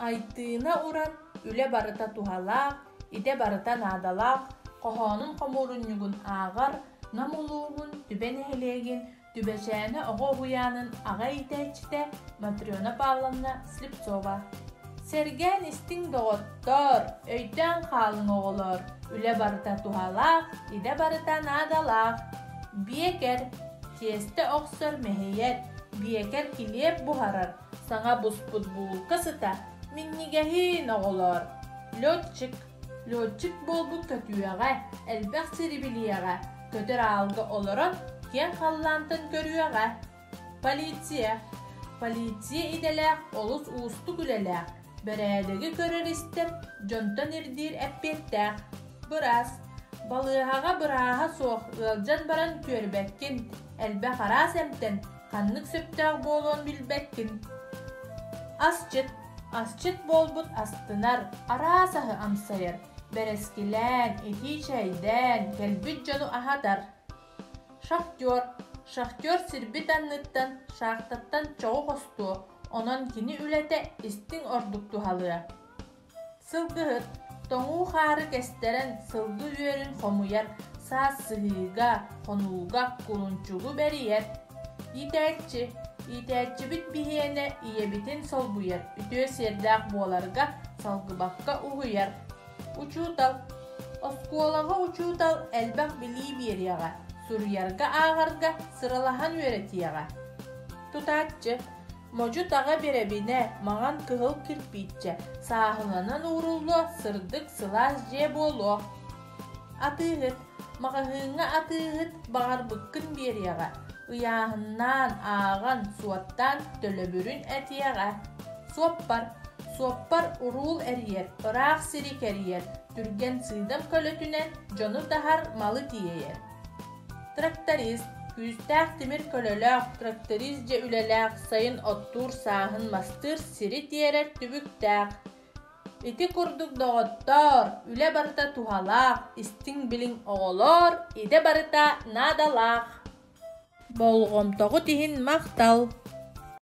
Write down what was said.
Айтыына Уран үлэ барыта туһалаах, идэ барыта наадалаах хоһоонун хомуурунньугун ааҕар Нам улууһун Түбэ нэһилиэгин Түбэчээнэ оҕо уһуйаанын аҕа иитээччитэ Матрена Павловна Слепцова. Сэргээн истиҥ доҕоттоор, өйдөөн хаалыҥ оҕолоор, үлэ барыта туһалаах, идэ барыта наадалаах. Биэкэр, тиэстэ охсор мэһийэр, биэкэр килиэп буһарар, саҥа буспут буулка сыта, минньигэһиин оҕолоор. Летчик, летчик буолбут көтүөҕэ, элбэх сири билиэҕэ, көтөр аалга олорон киэҥ халлаантан көрүөҕэ. Полиция. Полиция идэлээх олус уустук үлэлээх, бэрээдэги көрөр-истэр, дьонтон ирдиир эппиэттээх. Быраас. Балыыһаҕа бырааһа суох ыалдьан баран түөрбэккин, элбэх араас эмтэн ханнык сөптөөх буолуон билбэккин. Асчыт. Асчыт буолбут астынар, араас аһы амсайар, бэрэскилээн, итии чэйдээн, кэлбит дьону аһатар. Шахтер. Шахтер сирбит анныттан, шахтаттан чоҕу хостуо, онон кини үлэтэ истиҥ ордук туһалыа. Сылгыһыт. Тоҥуу хаары кэстэрэн сылгы үөрүн хомуйар, саас сыһыыга, хонууга кулунчугу бэрийэр. Иитээччи. Иитээччибит биһиэнэ ийэбитин солбуйар, үтүө сиэрдээх буоларга салгыбакка уһуйар. Учуутал. Оскуолаҕа учуутал элбэх билии биэриэҕэ, суруйарга-ааҕарга сыралаһан үөрэтиэҕэ. Тутааччы. Модьу-таҕа бирэбинэ, маҥан кыһыл кирпииччэ, сааһыланан ууруллуо, сырдык, сылаас дьиэ буолуо. Атыыһыт. Маҕаһыыҥҥа атыыһыт баҕарбыккын биэриэҕэ, ыйааһыннаан, ааҕан, суоттаан төлөбүрүн этиэҕэ. Суоппар. Суоппар уруул эрийэр, ыраах сири кэрийэр, түргэн сыыдам көлөтүнэн дьону таһар, малы тиэйэр. Тракторист. Күүстээх тимир көлөлөөх, тракторист дьэ үлэлээх, сайын оттуур, сааһын мастыыр, сири тиэрэр түбүктээх. Ити курдук доҕоттоор, үлэ барыта туһалаах, истиҥ билиҥ оҕолоор, идэ барыта наадалаах. Болҕомтоҕут иһин махтал!